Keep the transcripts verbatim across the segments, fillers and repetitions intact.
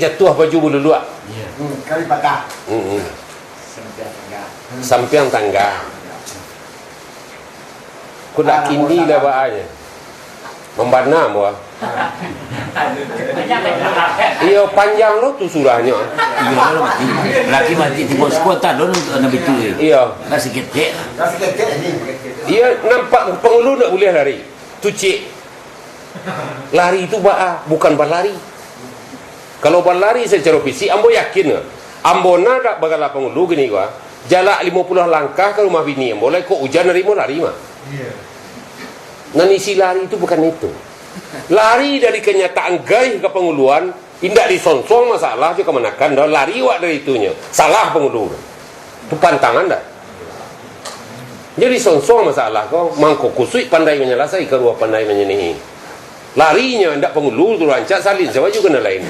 Jatuah baju baluluak. Iya. Hmm, kali patah. Hmm, hmm. Sampiang tangga. Sampiang tangga. Kok nak kini lah baaknyo. Mambana, bah. Iyo, panjang lo tu surahnyo. Iyo, lo mati. Laki mati tibo sekuatan lo nabi tu, eh. Iyo. Lah saketek. Iyo, nampak pangulu ndak buliah lari. Tu ciek. Lari tu baa, bukan balari. Kalau balari sacaro fisik, ambo yakin, ambo nan dak bagala pangulu kini ko, jalak limo puluah langkah ka rumah bini ambo, lai kok ujan narimo lari mah. Iya. Nan isi lari tu bukan itu. Lari dari kanyataan gaih ka panguluan, indak disonsong masalah jo kamanakan, dah lari wak dari itunyo. Salah pangulu. Tu pantangan dah. Jadi sonsong masalah ko, mangko kusuik pandai manyalasai, karuah pandai manyinihi. Larinyo indak pangulu tu rancak, salin sajo ka nan lain.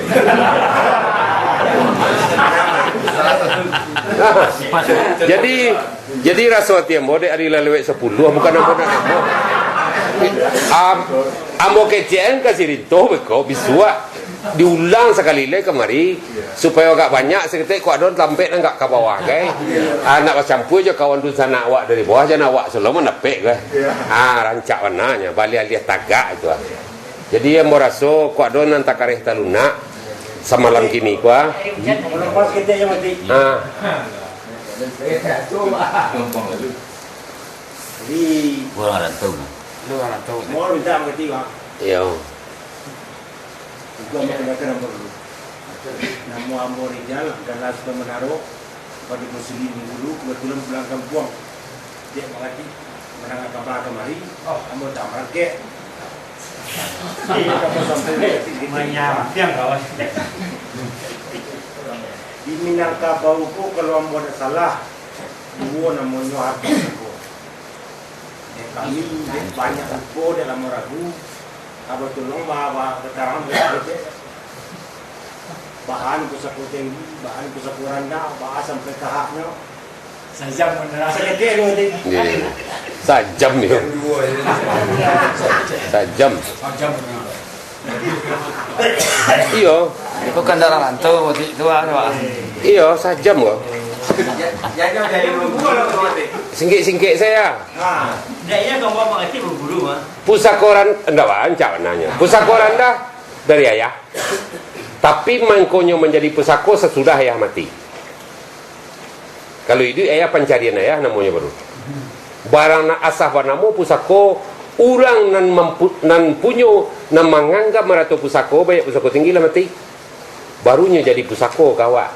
Jadi, jadi raso ati ambo dek ari lah lewek sapuluah, bukan ambo nak ambo. Am-, ambo kecekan ka sirinto beko bisuak. Diulang sakali lai kamari, supayo agak banyak saketek, kok ado tampek nan agak ka bawah, kai. Ah, nak bacampua jo kawan dunsanak awak dari bawah, jan awak solo mandapek, kai. Ah, rancak bananyo, baliah-liah tagak itu, ah. Jadi, ambo raso, kok ado nan takareh talunak, samalam kini ko, ah. Ah. Jadi, urang rantau. Urang rantau. Mau minta mengerti, Bang. Iyo. Itu ambo kenalkan ambo dulu. Namo ambo Rijal, angkatan Sukamanado, Pado Muslim dulu, kebetulan pulang kampuang. Dek mangaji, mandanga kaba kamari, ambo tak marangkek. Ambo sampai di Manyampiang, kawan. Di Minangkabau ko, kalau ambo dak salah, duo namonyo artis ko. Dek kami, dek banyak lupo, dek lamo ragu, Abah tolong ba-, ba-, batarang, ba-, ba-, bahan pusako tinggi, bahan pusako randah, bahan sampai ka haknyo. Sajam benar. Saketek lo tadi. Iya, iya. Sajam, yo. Sajam. Sajam benar. Iyo. Itu kan darah rantau, waktu itu, ah, Pak. Iyo, sajam ko. Singkek-singkek sajo. Nah, dak iyo gambar Bang Aceh berburu, ah. Pusako ran-, ndak rancak bananyo. Pusako randah dari ayah. Tapi mangkonyo manjadi pusako sasudah ayah mati. Kalau iduik ayah, pancarian ayah namonyo baru. Barang nan asa banamo pusako, urang nan mampu-, nan punyo, nan manganggam arato pusako, baiak pusako tinggi lah mati. Barunyo jadi pusako ka awak.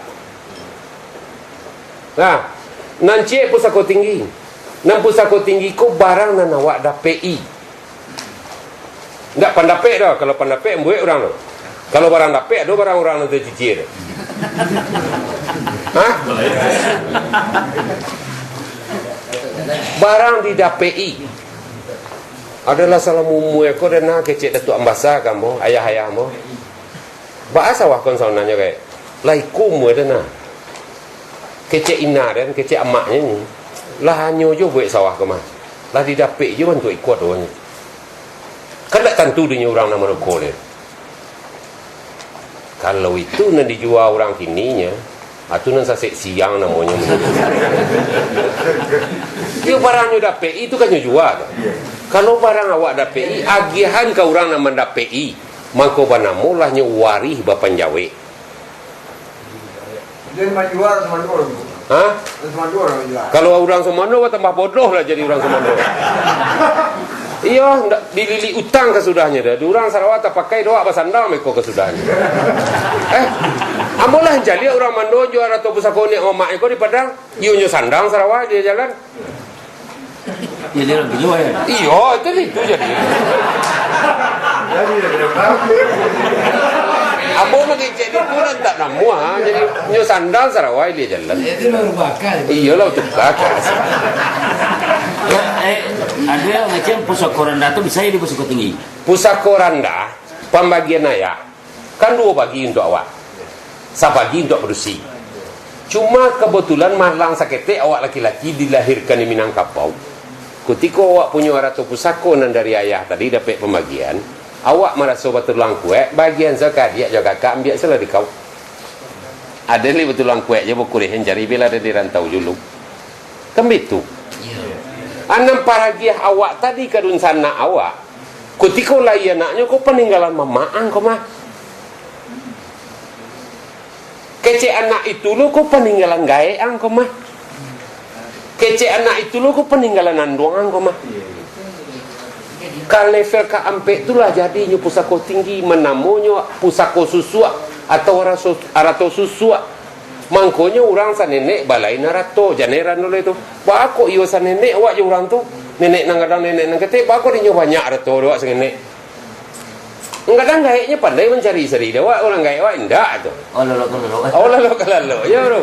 Nah, nan ciek pusako tinggi. Nan pusako tinggi ko barang nan awak dapek-i. Ndak pandapek doh, kalau pandapek buek urang tu. Kalau barang dapek, ado barang urang nan tacicia tu. Hah? Barang didapek-i. Adolah salam umua ko dana kecek Datuak Ambasa ka ambo, ayah-ayah ambo. Baa sawah kon sabananyo, kayak? Lah iko umua den nah. Kecek ina den, kecek amaknyo ni. Lah hanyo jo buek sawah ko mah. Lah didapek jo bantuak iko adonyo. Kan dak tantu dinyo urang nan manuko den. Kalau itu nan dijua urang kininyo, ah, tu nan sasek siang namonyo. Iyo, barang nyo dapek-i, itu kan nyo jua tu. Kalau barang awak dapek-i, agiahan ka urang nan mandapek-i. Mangko banamo lah nyo warih bapanjawek. Jadi manjua sumando tu. Hah? Sumando lah manjua. Kalau urang sumando, batambah bodoh lah jadi urang sumando. Iyo, ndak dililik utang kasudahnyo dah. Di urang sarawa tapakai doh basandang beko kasudahnyo. Eh, ambo lah mancaliak urang mando jua arato pusako niniak mamak ko di Padang. Iyo nyo sandang sarawa di jalan. Jadi urang gilo, ya? Iyo, itu, itu jadi. Ambo mangecek di tu nan tak namuah, ha. Jadi, nyo sandang sarawa di jalan. Itu baru bakal. Iyolah, untuk bakal. Ya, eh, ado nan macam pusako randah tu bisa jadi pusako tinggi. Pusako randah, pambagian ayah. Kan duo bagi untuak awak. Sabagi untuak padusi. Cuma kabatulan malang saketek awak laki-laki dilahirkan di Minangkabau. Kutiko awak punyo arato pusako nan dari ayah tadi dapek pambagian, awak maraso batulang kuaik, bagian sajo ka adiak jo kakak, ambiak sajolah di kau. Ado lai batulang kuek jo bakureh, cari bela ado di rantau julu. Kan bitu. Iyo. Nan paragiah awak tadi ka dunsanak awak, kutiko lai anaknyo ko paninggalan mamak ang ko mah. Kecek anak itu lo ko paninggalan gaek ang ko mah. Kecek anak itu lo ko paninggalan anduang ang ko mah. Ka level kaampek tu lah jadinyo pusako tinggi, manamonyo pusako susuak atau araso-, arato susuak. Mangkonyo urang sanenek balain arato, jan heran doh lai tu. Baa kok iyo sanenek awak jo urang tu? Nenek nan gadang, nenek nan ketek, baa kok dinyo banyak arato dek awak sanenek? Nan gadang gaeknyo pandai mancari sari dek awak, urang gaek awak indak tu. Oh, lalok ka lalok. Oh, lalok ka lalok, yo, bro.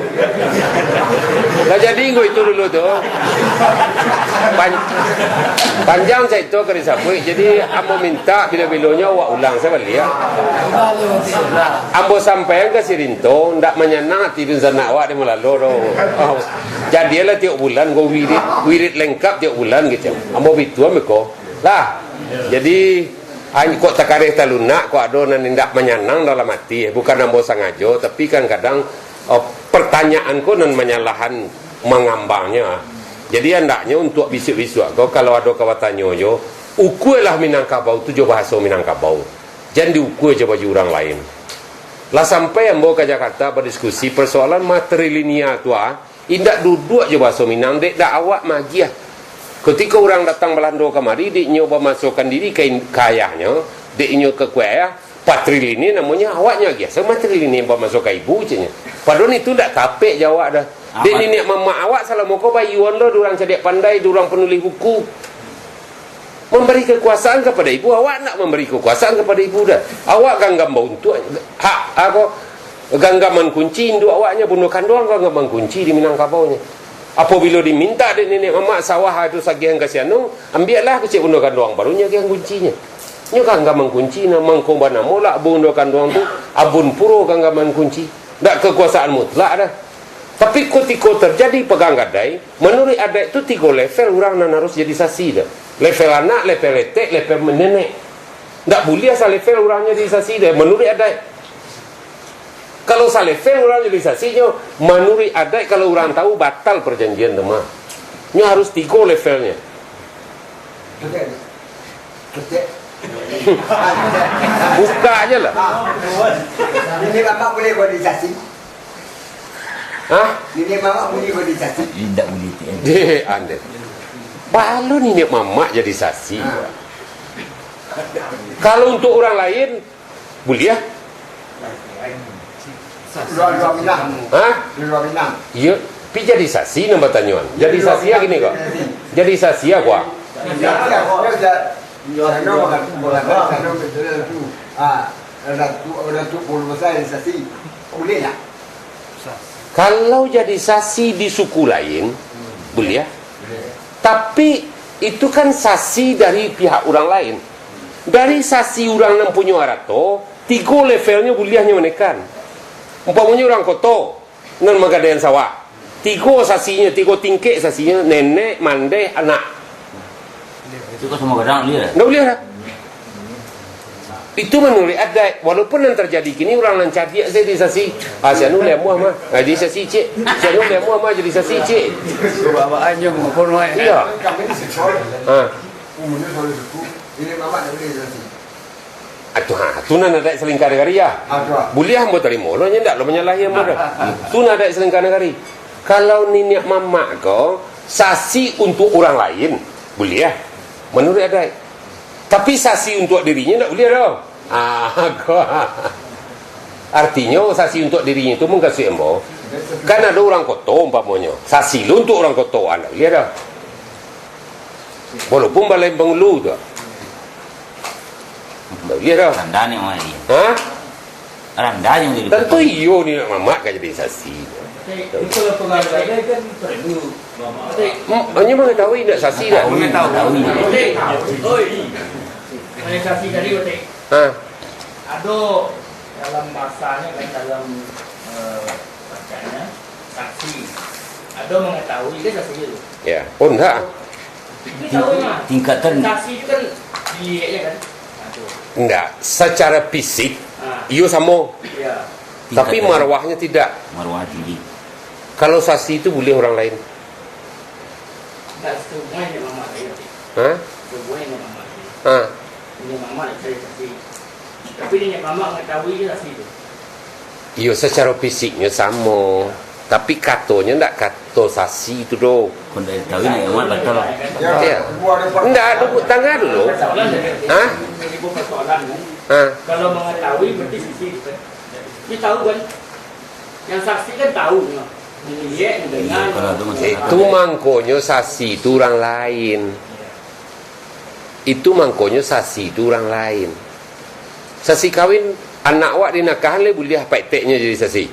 Lah jadi ngko itu dulu tu. Pan-, panjang carito ka disabuik. Jadi, ambo mintak bilo-bilonyo awak ulang sabaliak. Ambo sampaian ka si Rinto, ndak manyanang ati dunsanak awak dek malalo doh. Oh. Jadilah tiok bulan ko wirid, wirid lengkap tiok bulan gitu. Ambo bituan beko. Lah. Jadi, An-, kok takareh talunak, kok ado nan indak manyanang dalam ati, bukan ambo sangajo, tapi kan kadang, eh, pertanyaan ko nan manyalahan mangambangnyo. Jadi, andaknyo untuak bisuak-bisuak ko, kalau ado ka batanyo jo, ukualah Minangkabau tu jo bahaso Minangkabau. Jan diukua jo baju urang lain. Lah sampai ambo ka Jakarta badiskusi persoalan matrilineal tu, ah. Indak duduak jo bahaso Minang, dek dak awak magiah. Kutiko urang datang Balando kamari, dek inyo bamasokan diri ka in-, ka ayahnyo, dek inyo ka kuek ayah, patrilineal namonyo, awaknyo agiah, sa matrilineal bamaso ka ibu, ceknyo. Padahal itu ndak tapek jo awak doh. Dek niniak mamak awak salamo ko bayuan lo, di urang cadiak pandai, di urang panulih buku. Mambari kakuasaan kapada ibu, awak ndak mambari kakuasaan kapada ibu doh. Awak ganggam bauntuak, hak, ako, ganggaman kunci induak awaknyo, bundo kanduang ganggaman kunci di Minangkabaunyo. Apabilo dimintak dek niniak mamak sawah tu sagihan ka si anu, ambiaklah kecek bundo kanduang, baru nyo agiahan kuncinyo. Nyo ganggaman kunci, nah, mangko banamo lah bundo kanduang tu Abun Puro ganggaman kunci. Ndak kakuasaan mutlak doh. Tapi kutiko tarjadi pagang gadai, manuruik adaik tu tigo level urang nan harus jadi sasi tu. Level anak, level etek, level nenek. Ndak buliah salevel urangnyo jadi sasi tu, manuruik adaik. Kalau salevel urang jadi sasinyo, manuruik adaik, kalau urang tahu, batal parjanjian tu mah. Nyo harus tigo levelnyo. Kecek. Kecek. Buka aja lah. Ah. Ini Bapak boleh buat di sasi? Hah? Ini Bapak boleh buat di sasi? Indak boleh, Cik. Eh, ande. Balu niniak mamak jadi sasi. Ah. Kalau untuk urang lain, buliah? Luar-luar Minang. Hah? Luar Minang. Iyo, pi jadi sasi nan batanyoan. Jadi sasi a gini ko. Jadi sasi a ko. Jadi sasi a ko. Sano mangatu, sano betul tu. Ah, Datuk, Datuk Polo Basar jadi sasi. Buliah ndak? Kalau jadi sasi di suku lain, buliah. Tapi, itu kan sasi dari pihak urang lain. Dari sasi urang nan punyo arato, tigo levelnyo buliah nyo manekan. Umpamonyo urang koto, nan magadaian sawah. Tigo sasinyo, tigo tingkek sasinyo, nenek, mandeh, anak. Itu kan samo gadang, buliah? Ndak buliah doh. Itu manuruik adaik. Walaupun nan tarjadi kini, urang nan cadiak sajo jadi sasi. Ah, si anu lai amuah mah. Ah, jadi sasi ciek. Si anu lai amuah mah jadi sasi ciek. Bawaan jo mangapun wae. Iyo. Ha. Umurnyo salalu cukup. Ini mamak ndak buliah jadi sasi. Atuh, ha, tu nan adaik salingka nagari, ah. Ah, tu, ah. Buliah ambo tarimo lo, nyo ndak lo manyalahi ambo doh. Tu nan adaik salingka nagari. Kalau niniak mamak ko sasi untuak urang lain, buliah, manuruik adaik. Tapi sasi untuak dirinyo ndak buliah doh. Ah, ko. Artinyo, sasi untuak dirinyo tu mukasuik ambo, kan ado urang koto umpamonyo. Sasi lo untuak urang koto, ah, ndak buliah doh. Walaupun balain pangulu tu. Ndak buliah doh. Randah ni, Mak. Ha? Randah yang jadi. Tantu iyo, niniak mamak ka jadi sasi. Oke, itu kalau pengaruh ada kan perlu. Hmm, hanyo mangatahui, ndak sasi doh. Mangatahui. Oi. Mangatahui tadi, Oke. Ha. Ado dalam bahasanyo kan, dalam, eh, bacaannyo, saksi. Ado mangatahui, kan saksi tu. Ya. Oh, ndak. Tapi tahu, Mas. Tingkatan. Saksi tu kan diliek je kan. Nah, tu. Ndak. Secara fisik, ah, iyo samo. Ya. Tapi marwahnya tidak. Marwah tinggi. Kalau saksi itu boleh orang lain. Tak, semuanya mamak saya. Ha? Semuanya mamak saya. Ha. Punya mamak saya saksi. Tapi dia punya mamak mengetahui je saksi tu. Iyo, secara fisiknya samo. Tapi katonyo ndak kato saksi tu doh. Kok ndak tahu ni, amat batal. Iyo. Ndak, duduk tangah dulu. Ha? Ha? Kalau mengetahui, berarti saksi. Dia tahu kan? Yang saksi kan tahu. Melihat, mendengar. Itu mangkonyo saksi tu urang lain. Itu mangkonyo saksi tu urang lain. Saksi kawin, anak awak dinakahan lai buliah pakteknyo jadi saksi?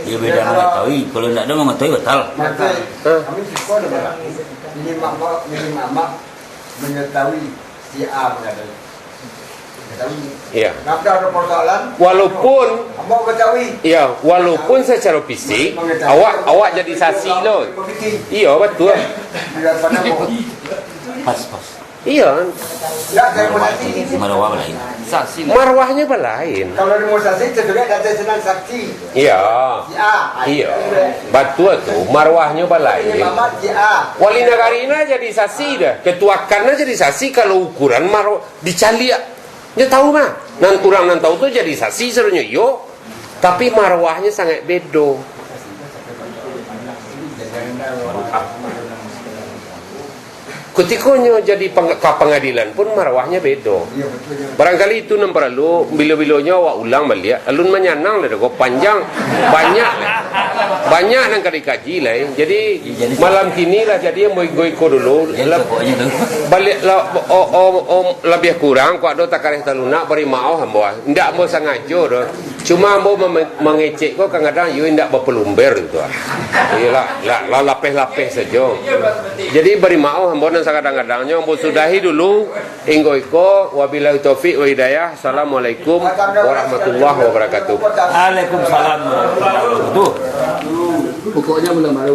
Iyo, beda mangatahui. Kalau ndak ado mangatahui, batal. Mangko, ha? Kami siko ado, Pak. Nini mamak, nini mamak mangatahui si A mangatahui. Mangatahui. Iya. Ndak ado persoalan. Walaupun, ambo mangatahui. Iya, walaupun secara fisik, mangatahui, awak, awak jadi saksi lo. Iyo, batua. Di hadapan ambo. Pas, pas. Iyo. Ndak, saya mau saksi. Marwah balain. Saksi. Marwahnyo balain. Kalau dia mau saksi, sebenarnya datang senang saksi. Iyo. Si A. Iyo. Batua tu, marwahnyo balain. Ini mamak si A. Wali nagari nah jadi saksi dah. Ketua kan nah jadi saksi kalau ukuran marwah dicaliak. Nyo tahu mah. Nan urang nan tahu tu jadi saksi sadonyo iyo. Tapi marwahnyo sangaik bedo. Kutiko nyo jadi pang-, ka pangadilan pun marwahnyo bedo. Barangkali itu nan paralu, bilo-bilonyo awak ulang baliak. Alun manyanang lah doh, panjang, banyak, banyak nan ka dikaji lai. Jadi, malam kini lah, jadi ambo iko-iko dulu. Baliak lah, o-, o-, o-, labiah kurang, kok ado takareh talunak, bari maoh ambo ah. Indak ambo sangajo doh. Cuma ambo mame-, mangecek ko kadang-kadang iyo indak bapalumber gitu ah. Iyo lah, lah, lah lapeh-lapeh sajo. Jadi bari maoh ambo nan sakadang-kadangnyo, ambo sudahi dulu. Inggo iko, wabillahi taufik wa hidayah. Assalamualaikum warahmatullahi wabarakatuh. Waalaikumsalam warahmatullahi wabarakatuh. Pokoknya bulan baru.